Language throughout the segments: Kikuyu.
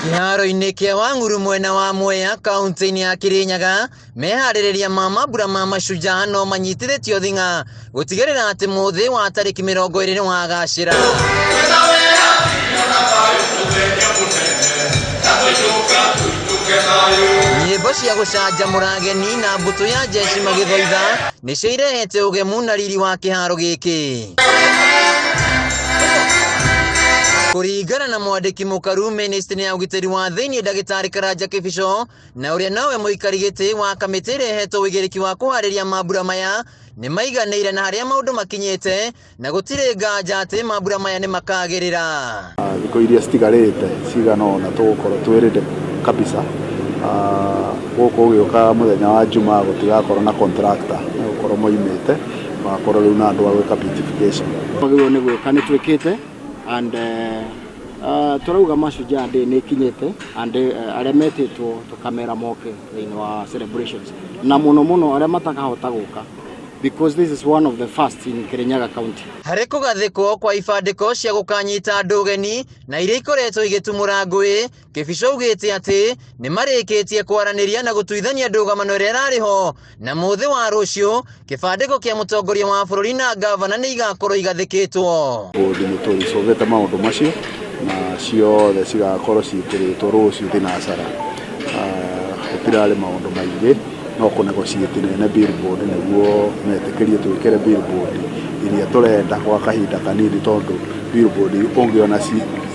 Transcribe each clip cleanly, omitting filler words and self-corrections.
Kĩharo-inĩ kĩa Wang'uru mwena wa Mwea kaunti-inĩ ya Kirinyaga, meharĩrĩria ma mambura ma Mashujaa no manyitithĩtio thing'a gũtigĩrĩra atĩ mũthĩ wa tarĩki 20 nĩ wagacĩra. Nyĩmbo cia gũcanjamũra ageni na mbũtũ ya jeshi magĩthoitha nĩcio irehete ũgemu na riri wa kĩharo gĩkĩ. Kũringana na mwandĩki mũkaru mĩnĩstrĩ ya ũgitĩri wa thĩinĩ ndagĩtarĩ Karanja Kĩbico na ũrĩa nowe mũikari gĩtĩ wa kamĩtĩ ĩrĩa ĩhetwo ũigĩrĩki wa kũharĩria mambura maya nĩ maiganĩire na harĩa maũndũ makinyĩte na gũtirĩ nganja atĩ mambura maya nĩ makagĩrĩra. Thikũ iria citigarĩte cigana ũna tũgũkorwo twĩ ready kabisa. Gũkũ gũgĩũka mũthenya wa Jumaa gũtigakorwo na contractor nĩ gũkorwo moimĩte magakorwo rĩu na andũ a gwĩka beautification. Twagĩrĩirwo nĩ gwĩka nĩ twĩkĩte and tũrauga Mashujaa Day nĩ ĩkinyĩte and arĩa metĩtwo tũkamera moke thĩinĩ wa celebrations na mũno mũno arĩa matakahota gũka because this is one of the first in Kirinyaga County. Harĩ kũgathĩkwo kwa ibandĩko cia gũkanyita andũ ũgeni na iria ikoretwo igĩtumũra ngũĩ, Kĩbico augĩte atĩ nĩ marĩkĩtie kwaranĩria na gũtuithania ndũgamano ĩrĩa ĩrarĩ ho na mũthĩ wa rũciũ kĩbandĩko kĩa mũtongoria wa bũrũri na ngavana nĩ igakorwo igathĩkĩtwo. Bũndi nĩ tũricũgĩte maũndũ macio na ciothe cigakorwo ciĩkĩrĩtwo rũciũ thinacara. Gũtirarĩ maũndũ maingĩ no kũ negotiate na ene billboard nĩguo metĩkĩrie twĩkĩre billboard iria tũrenda gwa kahinda kanini tondũ billboard ũngĩona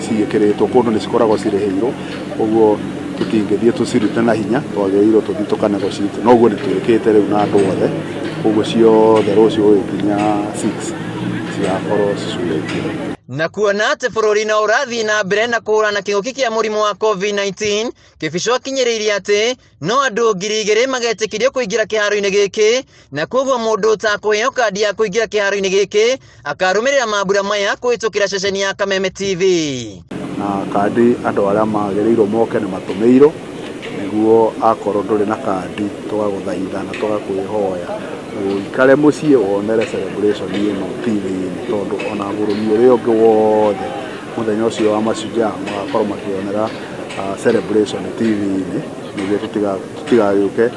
ciĩkĩrĩtwo kũndũ nĩ cikoragwo cirĩhĩirwo, ũguo tũtingĩthiĩ tũcirute na hinya twagĩrĩirwo tũthiĩ tũka negotiate na ũguo nĩ twĩkĩte rĩu na andũ othe, ũguo ciothe rũciũ gũgĩkinya 6 cigakorwo cicurĩtio. Na kuona atĩ bũrũri no ũrathiĩ na mbere na kũhũrana na kĩng'ũki kĩa mũrimũ wa COVID-19, Kĩbico akinyĩrĩirie atĩ no andũ 2000 magetĩkĩrio kũingĩra kĩharo-inĩ gĩkĩ na koguo mũndũ ũtakũheo kandi ya kũingĩra kĩharo-inĩ gĩkĩ akarũmĩrĩra mambura maya kũhĩtũkĩra ceceni ya Kameme TV. Na kandi andũ arĩa magĩrĩirwo moke nĩ matũmĩirwo nĩguo akorwo ndũrĩ na kandi tũgagũthaitha na tũgakwĩhoya ũikare mũciĩ wonere celebration ĩno TV-inĩ tondũ ona bũrũri ũrĩa ũngĩ wothe mũthenya ũcio wa Mashujaa magakorwo makĩonera celebration TV-inĩ nĩguo tũtigagĩũke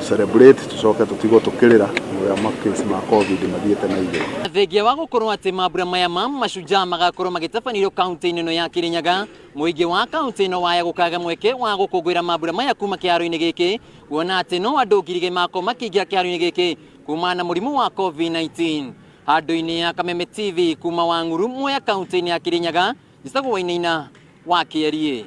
celebrate tũcoke tũtigwo tũkĩrĩra ũrĩa ma case ma COVID mathiĩte na igũrũ. Thengia wa gũkorwo atĩ mambura maya ma Mashujaa magakorwo magĩtabanĩrio kaunti-inĩ ĩno ya Kirinyaga, mũingĩ wa kaunti ĩno waya gũkaga mweke wa gũkũngũĩra mambura maya kuma kĩharo-inĩ gĩkĩ, kuona atĩ no andũ 2000 makorwo makĩingĩra kĩharo-inĩ gĩkĩ kumana na mũrimũ wa COVID-19. Handũ-inĩ ya Kameme TV kuma Wang'uru, Mwea kaunti-inĩ ya Kirinyaga, njĩtagwo Wainaina wa Kĩeriĩ.